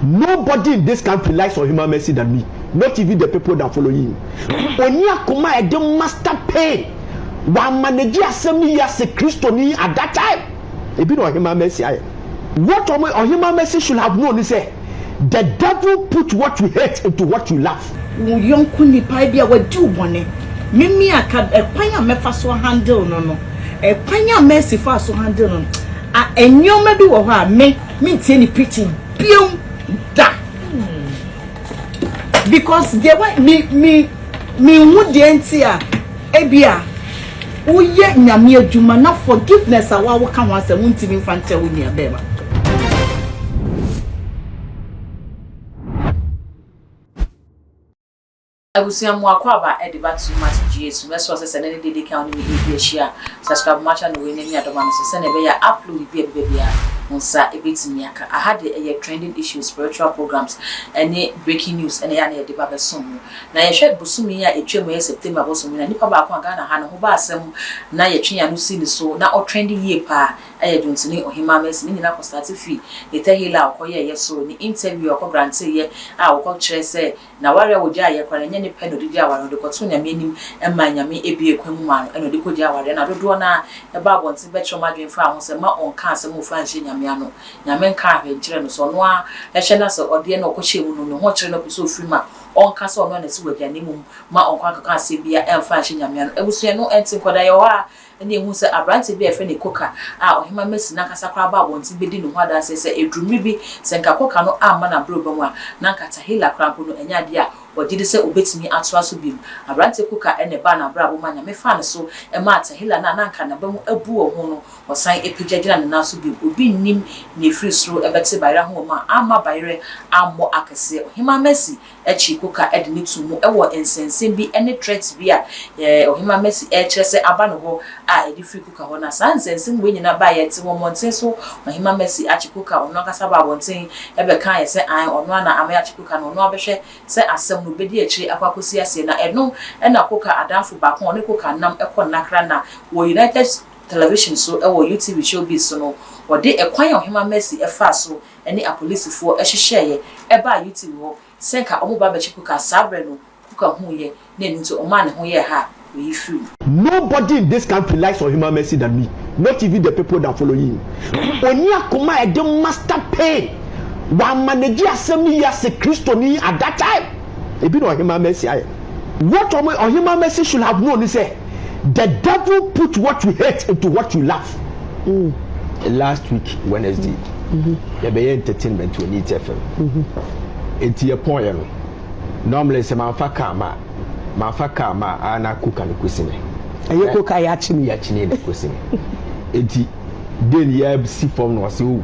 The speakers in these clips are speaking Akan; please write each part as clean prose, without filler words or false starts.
Nobody in this country likes Ohemaa Mercy than me, not even the people that follow him. Ɔnni akoma a ɛde master pain. Wammanage asɛm no yie as a Kristoni at that time. Ebi na Ohemaa Mercy ayɛ. What Ohemaa Mercy should have known ne sɛ, the devil put what you hate into what you love. Wo yɔnko nipa ebia wadi wo bɔne. Me me a ka ɛkwan a mɛfa so handle no no, ɛkwan a Mercy faa so handle no no, a nneɛma bi wɔ hɔ a me mentie ne preaching biom da because deɛ wa me me menhu deɛ nti a ebia woyɛ nyame adwuma na forgiveness a woawoka ho asɛm wontumi mfa nkyɛ wo nua bɛrima. Abusua mu akwaaba de ba too much GA so mɛsrɛ wo sɛ sɛ nɛ ne deɛ ɛdi kan wo ne me ɛredi ahyia a subscribe ma channel wei na mi adɔma no so sɛnea ɛbɛyɛ a upload bi a ɛbɛba biara wo nsa ɛbɛtumi aka. Aha deɛ ɛyɛ trending issues, spiritual programs ɛne breaking news ɛna ɛyɛ a na yɛde ba bɛsom mo. Na yɛhwɛ bosome yi a ɛtwam ɛyɛ September bosome na nipa baako a Ghana ha ne ho baa asɛm na yɛtwe yɛn ano si ne so na ɔtrende yie paa ɛyɛ dwontoni Ohemaa Mercy. Ne nyinaa kɔ starte firi ne Tehila a ɔkɔyɛɛyɛ so, ne interview a ɔkɔ granteeɛ a ɔkɔ kyerɛ sɛ N'aware a ogyaeɛ koraa no, ɛnyɛ ne pɛ na ɔde gyae aware no, ɔde kɔtoo Nyame anim maa Nyame buee kwan mu maa no, ɛna ɔde kɔgyae awareɛ. Na dodoɔ no ara baa abɔnten bɛkyerɛ wɔn adwene faa ho sɛ mma ɔnka asɛm mfa nhyɛ Nyame ano. Nyame nkaa hwee nkyerɛɛ no, sɛ ɔno ara hwɛ na sɛ ɔdeɛ no a ɔkɔhyɛɛ mu no, ne ho kyere no pɛ sɛ ɔfiri mu a, ɔnka sɛ ɔno ara na ɛse wagyae, na mmom mma ɔnkɔ ankɔka asɛm biara mfa nhyɛ Nyame ano. Abusua no nte nkwadaa, yɛwɔ hɔ a, Ɛnna ehuu sɛ aberante bi a wɔfrɛ no Koka a Ɔhemmaa Mercy no ankasa koraa baa abɔnten bedii ne ho adanse sɛ eduru mmere bi, sɛ anka Koka no amma n'aberɛw mu a, na anka Tahila koraa mpo no, ɛnyɛ ade a ɔgye di sɛ obetumi atoa so bio. Aberante Koka na ɛbaa n'abrabɔ mu a Nyame faa no so maa Tahila no a na anka n'aba mu abu wɔ ho no, ɔsan pagya gyinaa ne nan so bio. Obi nnim nea efiri soro bɛte bayerɛ ahoma mu a amma bayerɛ ammɔ akɛseɛ. Ɔhemmaa Mercy akyi Koka de no too mu wɔ nsɛnsɛm bi ne threat bi a Ɔhemmaa Mercy rekyerɛ sɛ aba ne hɔ a ɛde firi Koka hɔ. Na saa nsɛnsɛm wei nyinaa baeɛ yɛte wɔ mmɔnten so Ɔhemmaa Mercy akye Koka, ɔno ankasa baa abɔnten bɛkaeɛ sɛ aane ɔno ara na ama yɛakye Koka na ɔno ara bɛhwɛ sɛ asɛm no bɛdi akyire akɔ akɔsi aseɛ. Na ɛno na Koka adamfo baako a ɔne Koka nam kɔ nnakra na wɔ United Television so wɔ UTV Showbiz so no wɔde ɛkwan a Ɔhemmaa Mercy faa so ne apolisifoɔ hyehyɛeɛ baa UTV hɔ sɛ nka wɔreba abɛkye Kuka. Saa berɛ no, Kuka huiɛ na ɛno nti ɔmaa ne ho yɛɛ ha a ɔyi firii mu. Nobody in this country likes Ohemaa Mercy than me, not even the people that follow him. Ɔnni akoma a ɛde master pain. Wammanage asɛm no yie as a Kristoni at that time. Ebi na Ohemaa Mercy ayɛ. What Ohemaa Mercy should have known ne sɛ, the devil put what you hate into what you love. Last week Wednesday yɛbɛyɛ entertainment wɔ Neat FM. Enti yɛpɔn yɛ no normally sɛ manfa car ma manfa car ma a na koka no kosi me. Ɛyɛ koka yɛakye no. Yɛakye no na kosi me. Enti den yɛsi fam na ɔse o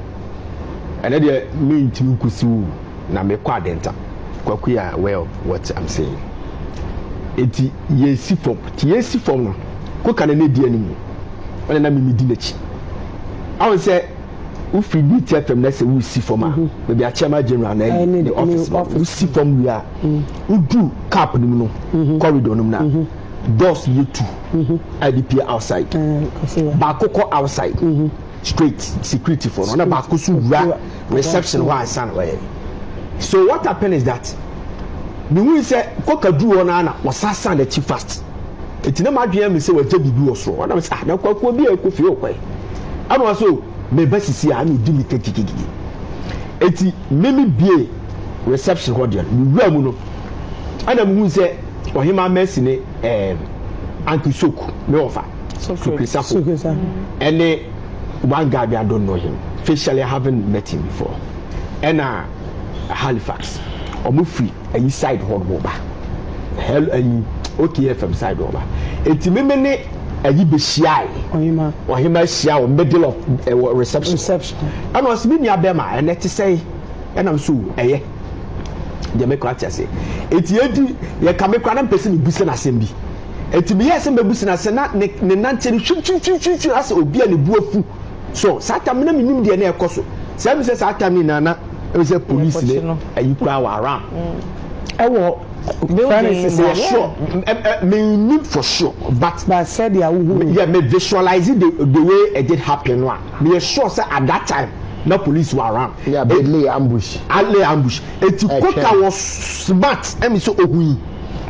ɛnɛ deɛ mentumi nkosi wo na mekɔ Adenta. Kwaku yɛ aware of what I'm saying. Enti yɛsi fam ti yɛsi fam no koka no na edi anim. Ɛna na mimi di n'akyi. Ahu sɛ wofiri Neat FM na sɛ wosi fam a, mhm. baabi a chairman general na ɛne ne office no, wosi fam wie a, mm. wodu cap no mu no, mhm. corridor no mu na mhm. doors yɛ tu a yɛde pie outside. Eh, baako kɔ outside straight security for no, na baako so wura reception hɔ ansa na wɔyɛ. So what happen is that mehu sɛ kɔka duru hɔ no na wɔsan n'akyi fast. Enti na m'adwene yɛ me sɛ wagya biribi wɔ soro. Ɛna mese, ah, na kwakuo bi a ɛkɔ fie ɔkwan. Ɛna ɔsɛ o, meba sisi a, ɛna ɔdi mmirika gigigigi. Enti me me bie reception hɔ deɛ no, me wura mu no, ɛna mehu sɛ Ɔhemaa Mercy ne ɛɛm Uncle Soku, me wɔfa, Sukri Safo, ɛne one guy bi, I don't know him facially, I haven't met him before, ɛna Halifax, wɔn firi ayi side hɔ nom ba hell ayi OKFM side hɔ ba eti meme ne ayi behyiae ɔhema ɔhema ahyia wɔ middle of ɛwɔ eh, reception reception ɛna ɔsi mi nua bɛrima ɛnɛ te sɛn ɛna nso ɛyɛ deɛ mekɔ ate ase eti edi yɛ ka me kora na mpɛ sɛ mebu sɛ n'asɛm bi eti meyɛ sɛ mebu sɛ n'asɛm na ne ne nante no twitwitwitwi asɛ obi a ne bu afu so saa tam na menim deɛ na ɛkɔ so sɛ mi sɛ saa tam nyinaa na ɛmi sɛ police ne ayi koraa wɔ around. Ɛwɔ premises yɛ sure me nim for sure but. But sɛdeɛ wohu. Yeah, me visualize the way it did happen no a me yɛ sure sɛ at that time. Na police wɔ around. Yeah, bɛ lay ambush. A lay ambush. Eti koka wɔ smart ɛmi sɛ ohui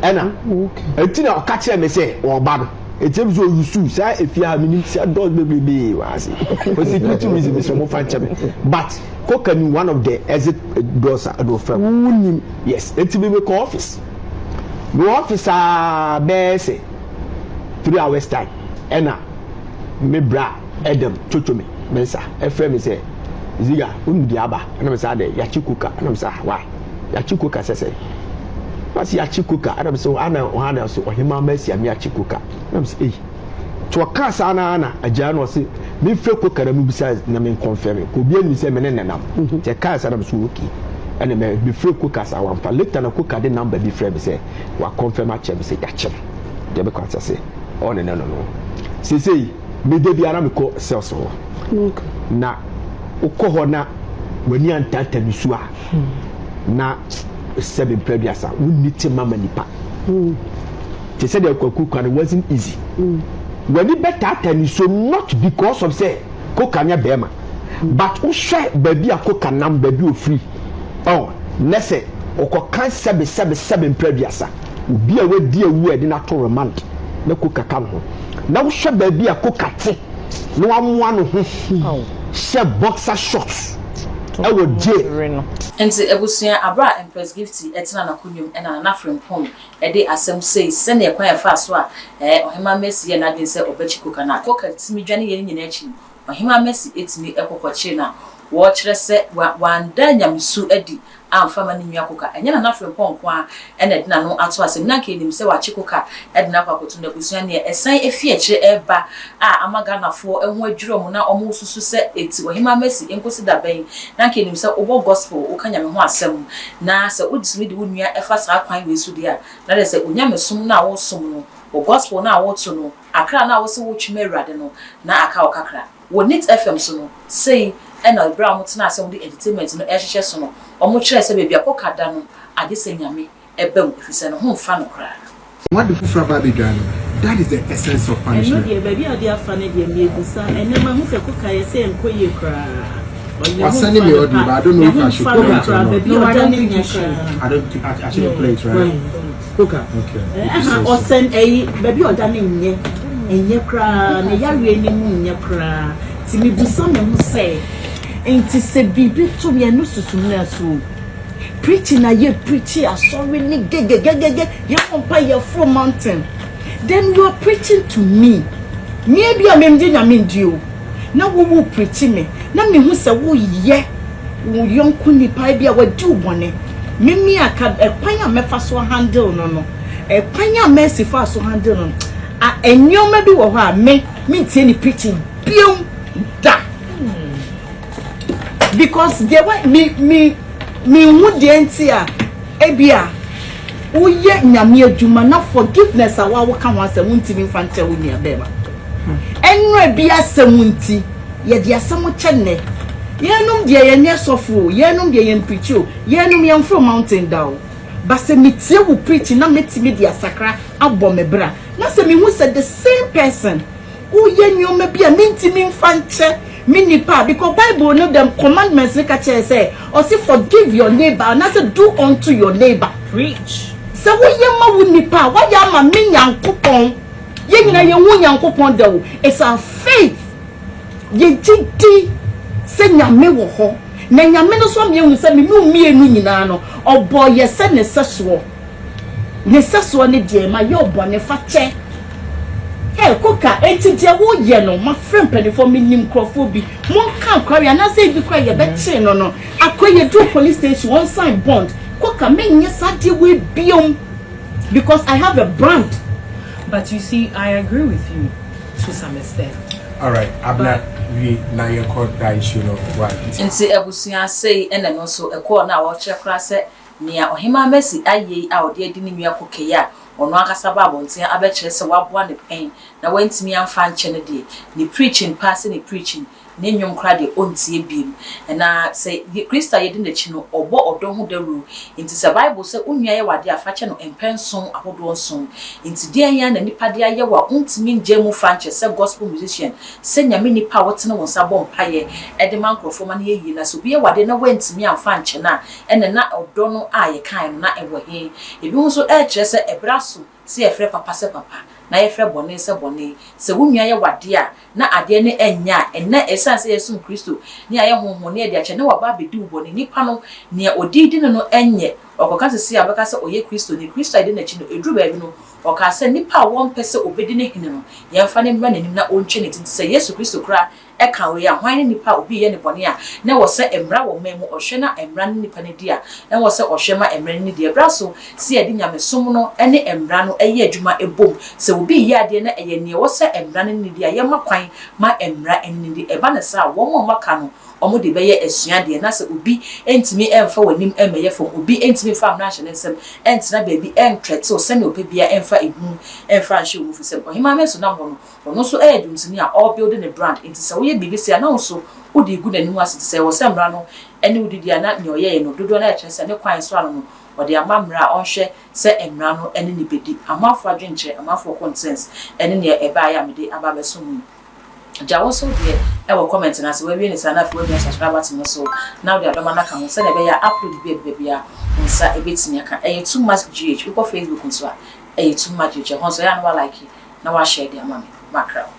ɛna. Oh, Eti na ɔka kyerɛ me sɛ ɔba no. Eti ɛmi sɛ oyusu saa efie ha mi nim sɛ doors bebrebe wɔ ase. For security reason mi sɛ ɔmo fa nkyɛn mi. But koka ni one of the exit doors a ɛde ɔfrɛ mu. Wunim. Yes. Eti mi mi kɔ office. Mi wɔ office aa bɛyɛ sɛ 3 hours time ɛna me bra ɛdɛm twotwo me me nsa ɛfrɛ me sɛ, "Ziga, wonim deɛ aba?" Ɛna me sɛ, "Adɛ?" "Yɛakye koka." Ɛna me sɛ, "Ah, why yɛakye koka?" Sɛ wasi yɛakye koka. Ɛna me sɛ, ana ɔhana so ɔhema ma asi ame akye koka. Ɛna me sɛ, "Ei." Nti ɔkaa saa na na agyaa na ɔse mefrɛ koka na mebisa na menkɔmfɛ me kɔ obi anim sɛ me ne nenam. Nti ɛkaa saa na me sɛ, "Okay." Ɛna me mefrɛ koka saa wamfa. Later na koka de number bi frɛ me sɛ wakɔmfɛ ma kyerɛ me sɛ yɛakye no. Deɛ mekɔ ate sɛ ɔne ne no seesei meda biara mekɔ cells hɔ na wokɔ hɔ na w'ani antata nusu a na sɛbe mpɛ aduasa wonni te mama nipa te sɛ deɛ kwaku kwan wasn't easy. W'ani bɛtata nisuo not because of sɛ koka nyɛ bɛrima, but wohwɛ baabi a koka nam, baabi ofiri ɔ nɛ sɛ ɔkɔka sɛbe sɛbe sɛbe mpɛ aduasa obi a wadi awu a yɛde no ato remand na koka ka ne ho, na wohwɛ baabi a koka te na wamoa ne ho hyɛ boxer shorts ɛwɔ jail. Nti abusua, abere a Empress Gifty ɛtena n'akonnwa mu ɛna Nana Frimpong ɛde asɛm sei sɛnea kwan ɛfa so a Ɔhema Mercy yɛ n'adwene sɛ ɔbɛkyi koka na koka tumi dwane yɛn nyinaa akyi no, Ɔhema Mercy etumi ɛkɔkɔkyere na wɔrekyerɛ sɛ wanda nyamesu adi amfa ma ne nua koka. Ɛnyɛ Nana Frimpong nko a ɛna ɛde n'ano ato asɛm na nka enim sɛ wakye koka ɛde n'akɔ akɔto n'abusua. Neɛ ɛsan efi akyire ɛreba a ama Ghanafoɔ ɛho adwiri wɔn na wɔn susu sɛ eti Ɔhema Mercy nkosi da bɛn na nka enim sɛ wobɔ gospel, woka Nyame ho asɛm na sɛ wotumi de wo nua ɛfa saa kwan wei so deɛ a, na deɛ sɛ Onyamesom no a wosom no wɔ gospel no a woto no akra no a wosɛ wotwi ma Awurade no na aka wo kakra. Wɔ Neat FM so no, sei ɛna ɛberɛ a wɔtena ase a wɔde entertainment no ɛrehyehyɛ so no, wɔn kyerɛ sɛ baabi a kɔka da no agye sɛ Nyame ɛba mu ɛfiri sɛ ne ho mfa no koraa. Wade foforɔ aba abɛdwa no, that is the essence of Ɛno punishment. deɛ, baabi a ɔde afa no deɛ, mmiɛbusa ɛnɛ mahu sɛ koka yɛ sɛ nkɔ yie koraa. Ɔne ho Wasɛne mfa me no audio, pa but I don't know ne if ho I should mfa play no it or koraa not. baabi a No, I ɔda don't ne think nyɛ you should. koraa. I don't think I shouldn't play it, right? Koka. Okay. If you Ɛha say so. ɔsɛn ɛyi baabi a ɔda ne nyɛ ɛnyɛ koraa ne yareɛ ne mu nyɛ koraa nti mibusa me ho sɛ nti sɛ biribi to me ɛno susu mu na so preaching na yɛ preaching asɔre ne gegegegege yɛ kɔ mpa yɛ foro mountain, then you are preaching to me, mie bi a memgye Nyame ndi o na wowo preaching me na mehu sɛ woyɛ wo yɔnko nipa bi a wadi wo bɔne, mimi a ka ɛkwan a mɛfa so handle no ɛkwan a Mercy fa so handle no a nneɛma bi wɔ hɔ a me mentie ne preaching biom da because deɛ wa mi hu deɛ nti a ebi a woyɛ Nyame adwuma na forgiveness a wawo ka ho asɛm wontumi mfa nkyɛ wo nua bɛrima ɛnura bi asɛm nti yɛde asɛm kyɛ nnɛ. Yɛnum deɛ yɛnyɛ sɔfo o, yɛnum deɛ yɛn preach o, yɛnum yɛn foro mountain da o, but sɛ metie wo preach na metumi de asakra abɔ me bra na sɛ mehu sɛ the same person woyɛ nneɛma bi a mentumi mfa nkyɛ me nipa, because Bible no, the commandments ne ka kyerɛ sɛ ɔsi forgive your neighbor anaasɛ do unto your neighbor. Preach. Sɛ woyɛ ma wo nipa a wayɛ ama me Nyankopɔn, yɛn nyinaa yɛn ho Nyankopɔn da o. It's our faith, yɛgye di sɛ Nyame wɔ hɔ na Nyame no so ama yɛhu sɛ mene mmienu nyinaa no ɔbɔ yɛ sɛ ne sɛsoɔ ne sɛsoɔ ne deɛ ma yɛ ɔbɔne fa kyɛ. Ɛ koka eti deɛ woyɛ no, mafrɛ mpanimfoɔ, menim nkurɔfoɔ bi monka akɔre anaasɛ ebi kora yɛbɛkyee no akɔ yɛduru police station wɔn sign bond. Koka menyɛ saa deɛ wɔ biom because I have a brand. But you see, I agree with you to some extent. All right, Abna, we na yɛnkɔ that issue no why. Nti abusua, sei ɛna no nso ɛkɔɔ no a wɔkyerɛ koraa sɛ nea Ɔhema Mercy ayɛ yi a ɔde adi ne nua kokɛyi a ɔno ankasa ba abɔnten abɛkyerɛ sɛ waboa ne pɛn na wantumi amfa nkyɛ no deɛ, ne preaching paa sɛ ne preaching. Ne nnwom koraa deɛ ɔntie biom. Na sɛ Kristo a yɛdi n'akyi no, ɔbɔ ɔdɔ ho dawuro. Enti sɛ Bible sɛ wo nua yɛ wo adeɛ a, fa kyɛ no mpɛ nson ahodoɔ nson. Enti deɛn ara na nipa de ayɛ wo a wontumi ngyae mu fa nkyɛ sɛ gospel musician, sɛ Nyame nipa a wotene wo nsa bɔ mpaeɛ de ma nkorɔfoɔ ma no yɛ yie. Na sɛ obi yɛ wo adeɛ na woantumi amfa ankyɛ no a, ɛnna na ɔdɔ no a yɛkaeɛ no na ɛwɔ he? Ebinom nso ɛrekyerɛ sɛ ɛberɛ aso sɛ yɛfrɛ papa sɛ papa, na yɛfrɛ bɔne sɛ bɔne. Sɛ wo nua yɛ wo adeɛ a, na adeɛ no ɛnyɛ a, ɛnnɛ ɛsiane sɛ yɛsom Kristo ne yɛayɛ honhom ne yɛde akyɛ na waba abɛdi wo bɔne, nipa no, nea ɔde redi no no ɛnyɛ, ɔkɔka seesei a ɔbɛka sɛ ɔyɛ Kristoni, Kristo a yɛdi n'akyi no, ɛduru baabi no, ɔkaa sɛ nnipa a wɔmpɛ sɛ ɔbɛdi ne hene no, yɛmfa no mmra n'anim na ɔntwa ne ti. Nti sɛ Yesu Kristo koraa Ɛka wei a, hwan ne nipa a obi reyɛ no bɔne a na ɛwɔ sɛ mmara wɔ ɔman mu ɔhwɛ na mmara ne nipa no di a, na ɛwɔ sɛ ɔhwɛ ma mmara no nni deɛ? Ɛbra so sɛ yɛde nyamesom no ne mmara no yɛ adwuma bom. Sɛ obi reyɛ adeɛ na ɛyɛ nea ɛwɔ sɛ mmara no ne no di a, yɛmma kwan ma mmara ne no nni. Ɛba no saa a, wɔn a wɔaka no, wɔde bɛyɛ asuadeɛ. Na sɛ obi ntumi mfa w'anim mmɛyɛ fam, obi ntumi mfa mmara nhyɛ ne nsam ntena baabi ntrɛtew sɛnea ɔpɛ biara mfa ehu mfa nhyɛ wo mu, ɛfiri sɛ Ɔhemmaa Mensah nam hɔ no, Ɔno nso yɛ dwomtoni a ɔrebuilde ne brand nti sɛ woyɛ biribi sei a na wo nso wode regu n'anim ase nti sɛ ɛwɔ sɛ mmara no ne wo didi a na nea ɔyɛeɛ no dodoɔ no ara kyerɛ sɛ ne kwan so ano no ɔde ama mmara a ɔnhwɛ sɛ mmara no ne no bɛdi. Amanfoɔ adwenkyerɛ, amanfoɔ concerns ne nea ɛbaeɛ a mede aba abɛso mo yi. Gya wo nso deɛ wɔ comment no ase, woawie no saa na afei woamia subscribe button no so na wode adɔma no aka ho sɛdeɛ ɛbɛyɛ a upload bi a ɛbɛba biara wo nsa bɛtumi aka. Ɛyɛ Too Much GH, wokɔ Facebook nso a ɛyɛ Too Much GH, ɛhɔ nso ɛyɛ a na woalike na woahyɛ de ama me. Makra wo.